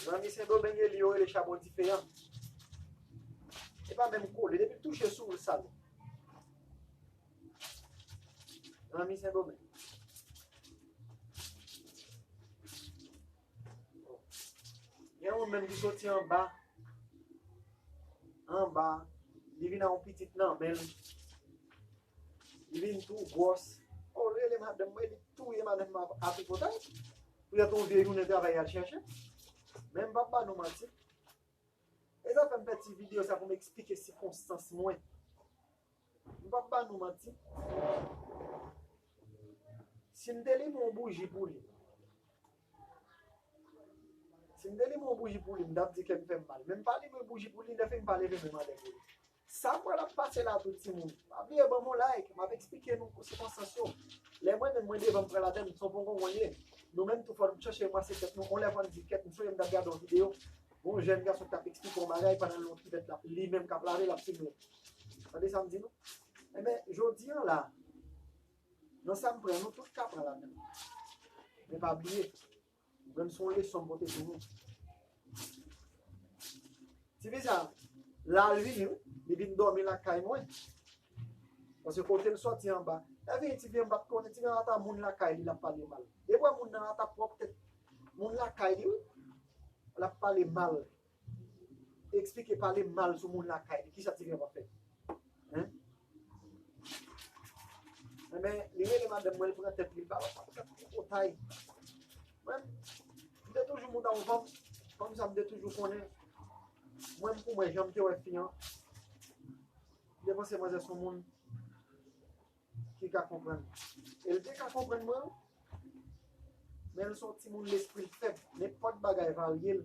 Zanmi Sendomeng e li yo rele chabon dife an. E pa menm kole, depi l touche sou ou l sale. Zanmi Sendomeng. Gen yon menm ki soti anba, anba, li vin a yon pitit nan men l, li vin tou gwòs. O, l rele madanm mwen, li touye madanm mwen a tripotay. Pou y ap yon vye jounen travay al chèche. Men m p ap ba nou manti. E sa fè m fè ti videyo sa pou m eksplike sikonstans mwen. M p ap ba nou manti. Si m te limen yon bouji pou li, si m te limen yon bouji pou li, m t ap di kè m fè m mal. Men m pa limen bouji pou li, lè fini m pa leve menm atè pou li. Sa m wè l ap pase la tou timoun. Pa bliye ban m yon like, m ap eksplike nou sikonstans yo. Lè mwen menm mwen devan m pran ladann, m se yon pongongon m ye. Nou menm tou fò n chèche ranmase tèt nou. On lè fò n di kèt, m sonje m t ap gade yon videyo. Gon jèn gason k t ap eksplike yon bagay pandan l nan yon kivèt l ap li menm k ap lave l ap filme. Tande sa m di nou? Enben, jodi an la, nan sa m pran, nou tout ka pran ladann. Men pa bliye, mwen se yon leson m pote pou nou. Tifi sa, la l vini wi, li vin dòmi lakay mwen. Paske kote l sòti anba. Lè vini tifi an m pa t konnen, tifi an ata moun lakay li l ap pale mal. Depi w wè moun nan ata pwòp tèt moun lakay li wi, l ap pale mal. Eksplike pale mal sou moun lakay li. Kisa tifi an p ap fè? Hein? Enben, li rele madanm mwen, li pran tèt li, li ba l yon pakèt tripotay. Mwen, m te toujou monte yon fanm, fanm sa m te toujou konnen. Mwen, pou mwen, jan m te wè fi an, m te panse manzè se yon moun ki ka konprann. E l te ka konprann mwen, men l se yon timoun lespri l fèb. Nenpòt bagay varye l.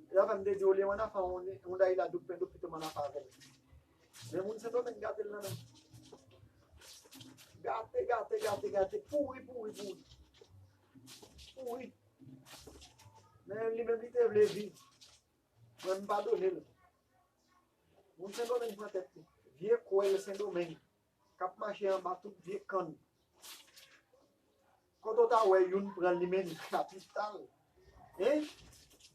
E sa fè m te di, olye m ann afè yon, yon day la douk pen douk pito m ann afè avè l. Men moun Sendomeng gate l nan men. Gate, gate, gate, gate. Pouri, pouri, pouri. Pouri. Men li menm li te vle vi. Mwen m padone l. Moun Sendomeng pran tèt li. Vye kwèl Sendomeng k ap mache anba tout vye kann. Kote w ta wè youn pran l, li mennen l kapital. Hein?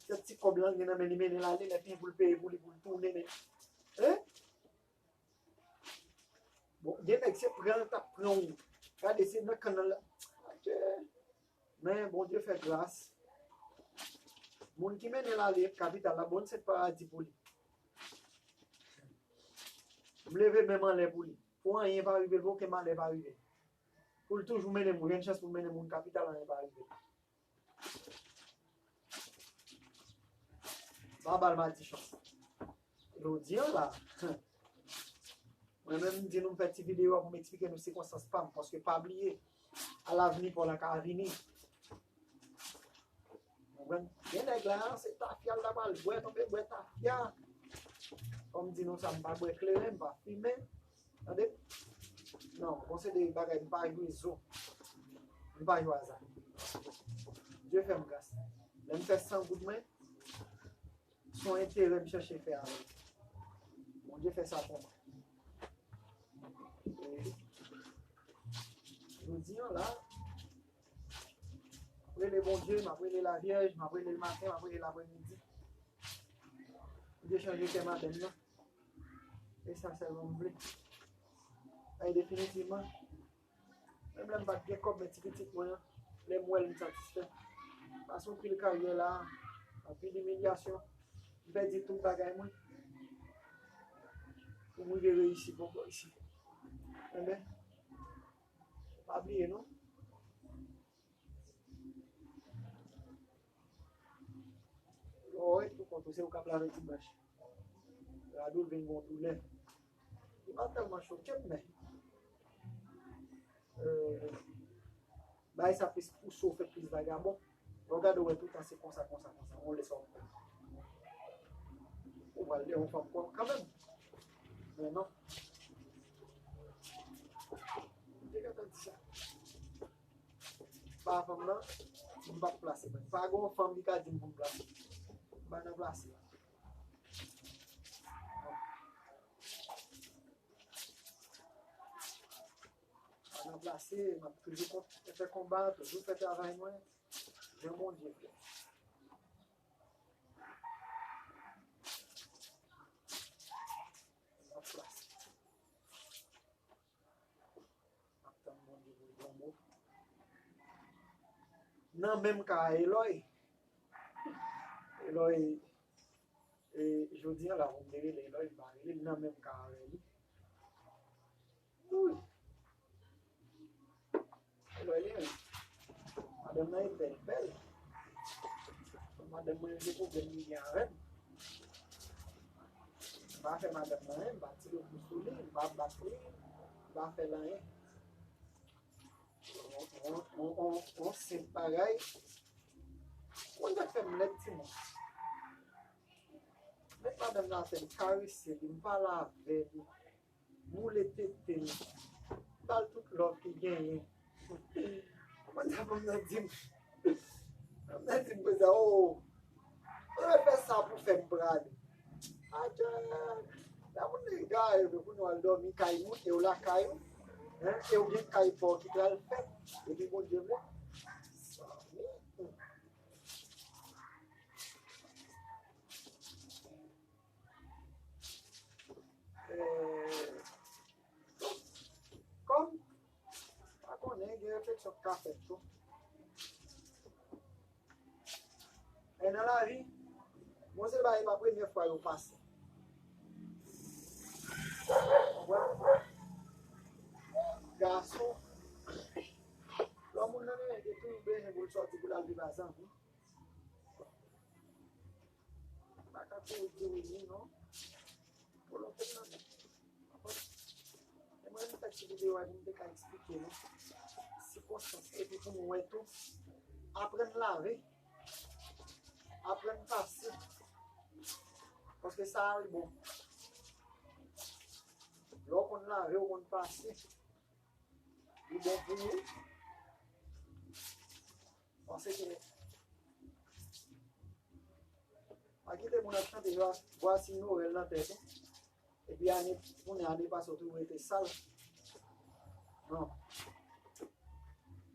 Kèk ti kòb lan gen nan men li, mennen l ale, lè fini pou l peye pou li, pou l tounen, men. Hein? Bon, gen nèg se pran l t ap pran w. Gade, se nan kann nan la. Adje. Men Bondye fè gras. Moun ki mennen l ale kapital la, bon, se paradi pou li. M leve men m anlè pou li. Pou anyen pa rive l, pou okenn malè pa rive l. Pou l toujou mennen moun, jwenn chans pou l mennen moun kapital, anyen pa rive l. Pa ba l madichon. Jodi an la, mwen menm m di nou m fè ti videyo a pou m eksplike nou sikonstans pa m, paske pa bliye, alavni pa w la ka vini. Konprann? Gen nèg la, se tafya l ta pral bwè, tonbe bwè tafya. Kòm di nou sa, m pa bwè kleren, m pa fimen. Tande? Non, bon, se de bagay, m pa jwe zo. M pa jwe aza. Dye fè m gras. Lè m fè san goud mwen, se yon enterè m chèche fè avè l. Bondye fè sa pou mwen. E jodi an la, m ap rele Bondye, m ap rele Lavyèj, m ap rele l maten, m ap rele l aprèmidi. Bondye chanje kè madanm nan. E sa sèlman m vle. E definitivman, menm lè m pa t gen kòb, men ti pitit mwen an, lè m wè l, m satisfè. Pase yon pil karyè la, anpil imilyasyon, m pèdi tout bagay mwen. Pou m rive reyisi bò bò isi. Enben, pa bliye non. Lè w ret pou kont ou, se ou k ap lave ti brach. Rad ou l vin gon doulè. Li pa tèlman choke m, men, euh, bagay sa plis pouse w fè plis vagabon. Lè w gade w wè toutan se konsa, konsa, konsa. On lè sa w pran. Ou pral de yon fanm pwòp kanmenm. Men non. Te gentan di sa. Pa fanm nan, m p ap plase mwen. Pa gen yon fanm ki ka di m pou m plase. M pa nan plase la. M pa nan plase, m ap toujou kon-, fè konba, toujou fè travay mwen. Jan Bondye vle. M ap plase. M ap tann Bondye pou l ban m. Nan menm ka a Eloy. Eloy, e, jodi a la, pou m te rele Eloy, m pa rele l nan menm ka avè li. Wi. Eloy li menm. Madanm nan e bèl, bèl. Madanm mwen, gen pwoblèm li gen avè m. M pa fè madanm nan anyen, m pa tire kou sou li, m pa bat li, m pa fè l anyen. On, on, on, on, on senp bagay. Konn sa k fè m lèd timoun. Met madanm nan atè, m karese li, m pale avè li. Boule tete l. Ba l tout love ki genyen. Kòman sa fanm nan di m? Fanm nan di m konsa, oh, ou fè sa pou fè m prale. Atè, la moun nan egare, men kounye w al dòmi kay moun, e w lakay ou, hein, e w gen kay pa w ki pral fèt, epi Bondye vle. Sa, hmm. Eh, kòm, pa konnen, gen refleksyon k ka fèt tou. E nan lavi, bon, se bagay pa premye fwa yo pase. Konprann? Gason, lè moun nan gen, gen toujou bezwen pou l sòti pou l al viv a zanmi. Pa ka kouri di wi, non. Volonte m nan men. E mwen, m fèk sou videyo a, pou m te ka eksplike nou sikonstans. Epi pou nou wè tou, aprann lave. Aprann pase. Paske sa a li bon. Lè w konn lave, w konn pase. Li bon pou ou. Paske pa kite moun ap chante, voici Noël nan tèt ou. Epi ane, kounye a ane pase, ou toujou rete sal. Non.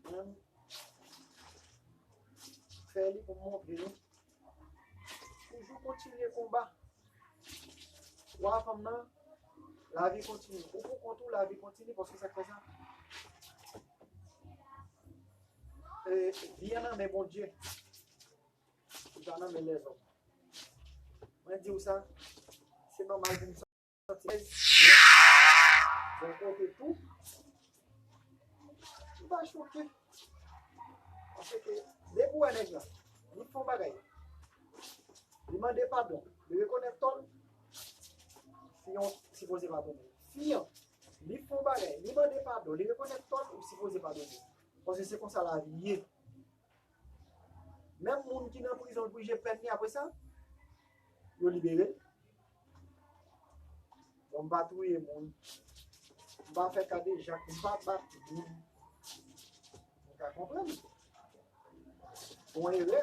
Menm fè li pou m montre nou. Toujou kontinye konba. Wa fanm nan, lavi kontinye. Ou pou kont ou, lavi kontinye, paske sa k fè sa. E, vi an nan men Bondye. Li pa nan men lèzòm. Mwen di w sa, se nòmal pou m santi lèz. Bò kote tou, m pa choke. Paske depi w wè nèg la, li fè yon bagay, li mande padon, li rekonèt tò l, fi an sipoze padone. Fi an, li fè yon bagay, li mande padon, li rekonèt tò l, ou sipoze padone. Paske se konsa lavi ye. Menm moun ki nan prizon l pije pèn li apre sa, yo libere l. Bon, m pa touye moun. M pa fè kadejak, m pa bat moun. Ou ka konprann. Bon erè.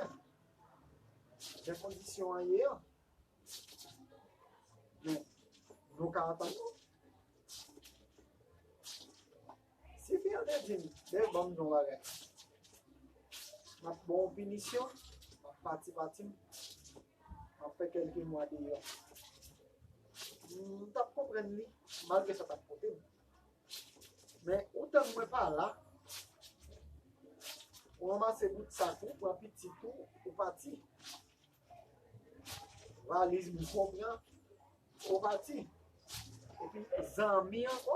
Jan kondisyon an ye an. Men, nou ka antann nou. Si fi an te di m, "Dave, ban m di w yon bagay. M ap ba w yon pinisyon, m ap pati pati m, m ap fè kèlke mwa deyò." M t ap konprann li, malgre sa t ap pote m. Men, ou tann mwen pa la, ou ranmase bout sak ou, pran pitit ou, ou pati. Valiz m konpran, ou pati. Epi zanmi ankò.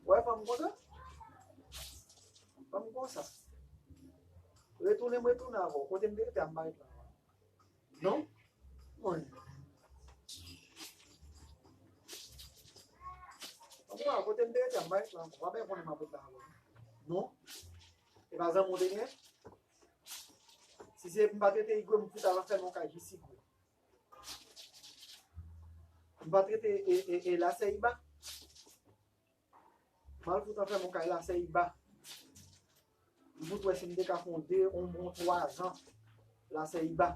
Wè fanm konsa? Fanm konsa. Retounen m retounen avè w. Kote m te rete a m pa ret la. Non? Mwen. Mwen, kote m te rete a m pa ret la ankò. Pa byen konnen m ap ret la avè w. Non? E pa zanmi w te gen? Si se m pa te te Igwe, m fout al fèmen yon kay jis Igwe. M pa t rete e, e, e Lasèyiba. M al fout anfèm yon kay Lasèyiba. M fout wè si m te ka fè yon de, yon bon twa zan Lasèyiba.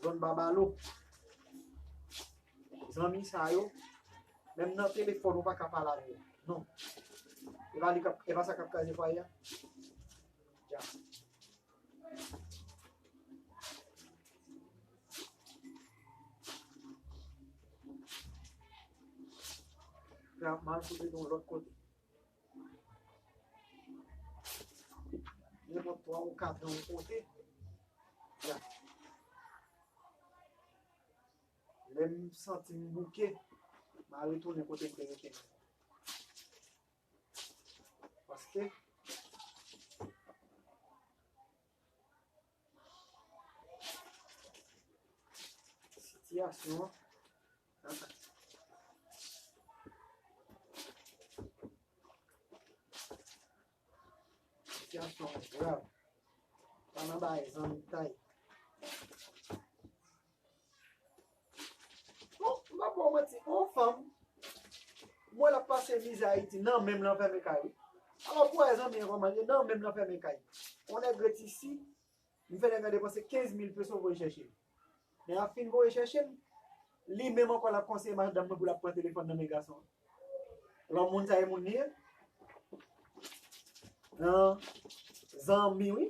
Zòn Babalo. Zanmi sa yo, menm nan telefòn ou pa ka pale avè yo. Non. E pa li k ap, e pa sa k ap kraze fwaye a. Dja. L ap mal soti yon lòt kote. Nenpòt twa ou kat an yon kote. Ya. Lè m santi m bouke, m a retounen kote m te rete. Paske sitiyasyon an, sitiyasyon an grav. Pa nan bagay zanmitay. Bon, m pa ba w manti, yon fanm, m wè l ap pase mizè Ayiti, nan men m l anfèmen kay, wi. Alò, pou wè zanmi an kòman l ye, nan men m l anfèmen kay. On nèg ret isi, m fè nèg lan depanse kenz mil peso voye chèche l. Nèg la fin voye chèche l, li menm ankò l ap konseye madanm mwen pou l ap pran telefòn nan men gason an. Lò moun sa e moun li ye? Nan zanmi, wi.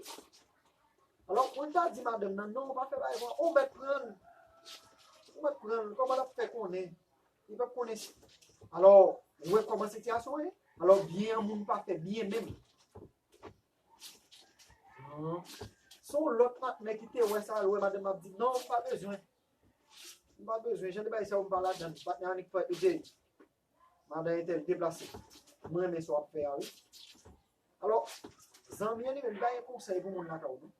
Alò, moun ta di madanm nan, non, ou pa fè bagay konsa, ou mèt pran l. Ou mèt pran l, kòman l ap fè konnen? Li p ap konnen si. Alò, ou wè kòman sitiyasyon ye? Alò, byen an moun pa fè byen menm. Non. Se yon lòt patnè ki te wè sa, l wè madanm ap di, non, m pa bezwen. M pa bezwen, jan de bagay sa yo m pa ladann. Patnè an nik fè, li di, madan entèl deplase. Mwen renmen sa w ap fè a, wi. Alò, zanmi an li menm, li pa gen konsèy pou moun lakay ou, non.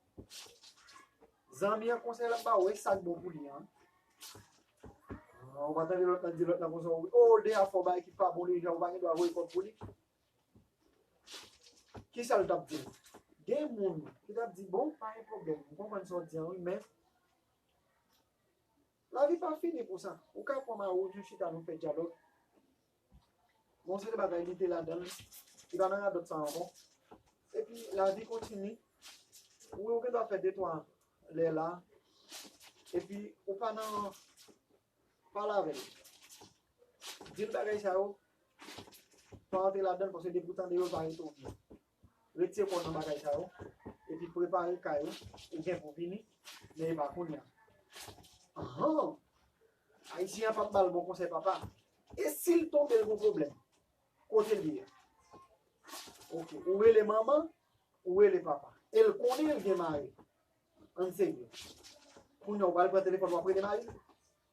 Zanmi an konsèy l ap ba ou, e sa k bon pou li an. Ah, ou pa tande lòt lan di lòt lan konsa, wi. Oh, de afè w bay ki pa bon, li jan ou pa gen dwa voye kòb pou li. Kisa l t ap di l? Gen moun ki t ap di, bon, pa gen pwoblèm, m konprann sa w di an, wi, men lavi pa fini pou sa. Ou ka pran mari w, nou chita, nou fè dyalòg. Bon, se de bagay li te ladan l, li pa nan radòt sa ankò. Epi, lavi kontini. Wi, ou gen dwa fè de twa lè la. Epi, ou pa nan pale avè l. Di l bagay sa yo, pa antre ladan l, paske depi w tande yo, l pa rete w byen. Retire kò w nan bagay sa yo, epi prepare kay ou, ou gen pou vini, men e pa kounye a. Ahan! Ayisyen an p ap ba l bon konsèy, papa. E si l tonbe, l gon pwoblèm? Kote l ye a? Oke, ou rele manman, ou rele papa. E l konnen l gen mari. Ann serye. Kounye a, ou pral pran telefòn, w ap rele mari l?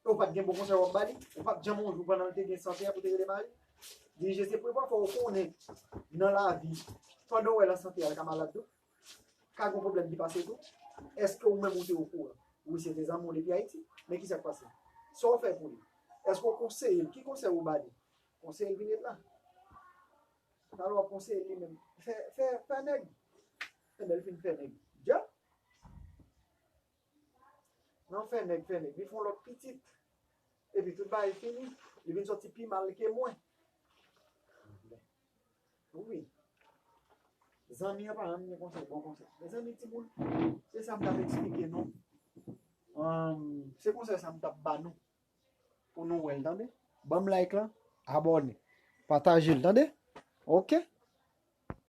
E w pa t gen bon konsèy w ap ba li? Ou pa t janm yon jou pandan l te gen sante a pou te rele mari l? Dirije se prevwa, fò w konnen nan lavi, pandan w wè l an sante a, l ka malad tou. Ka gen pwoblèm ki pase tou. Èske ou menm ou te okouran? Wi, se te zanmi w depi Ayiti. Men kisa k pase? Sa w fè pou li? Èske w konseye l? Ki konsèy ou ba li? Konseye l vin ret la. Talè w ap konseye li menm. Fè, fè, fè nèg. Enben, l fin fè nèg. Dja. Nan fè nèg, fè nèg. Li fè yon lòt pitit. Epi tout bagay fini. Li vin sòti pi mal ke mwen. Wi. Zanmi an pa janm gen konsèy, bon konsèy. Mezanmi, timoun, se sa m t ap eksplike nou. Ahn, se konsèy sa m t ap ba nou. Pou nou wè l, tande? Ban m like lan, abòne, pataje l, tande? Oke?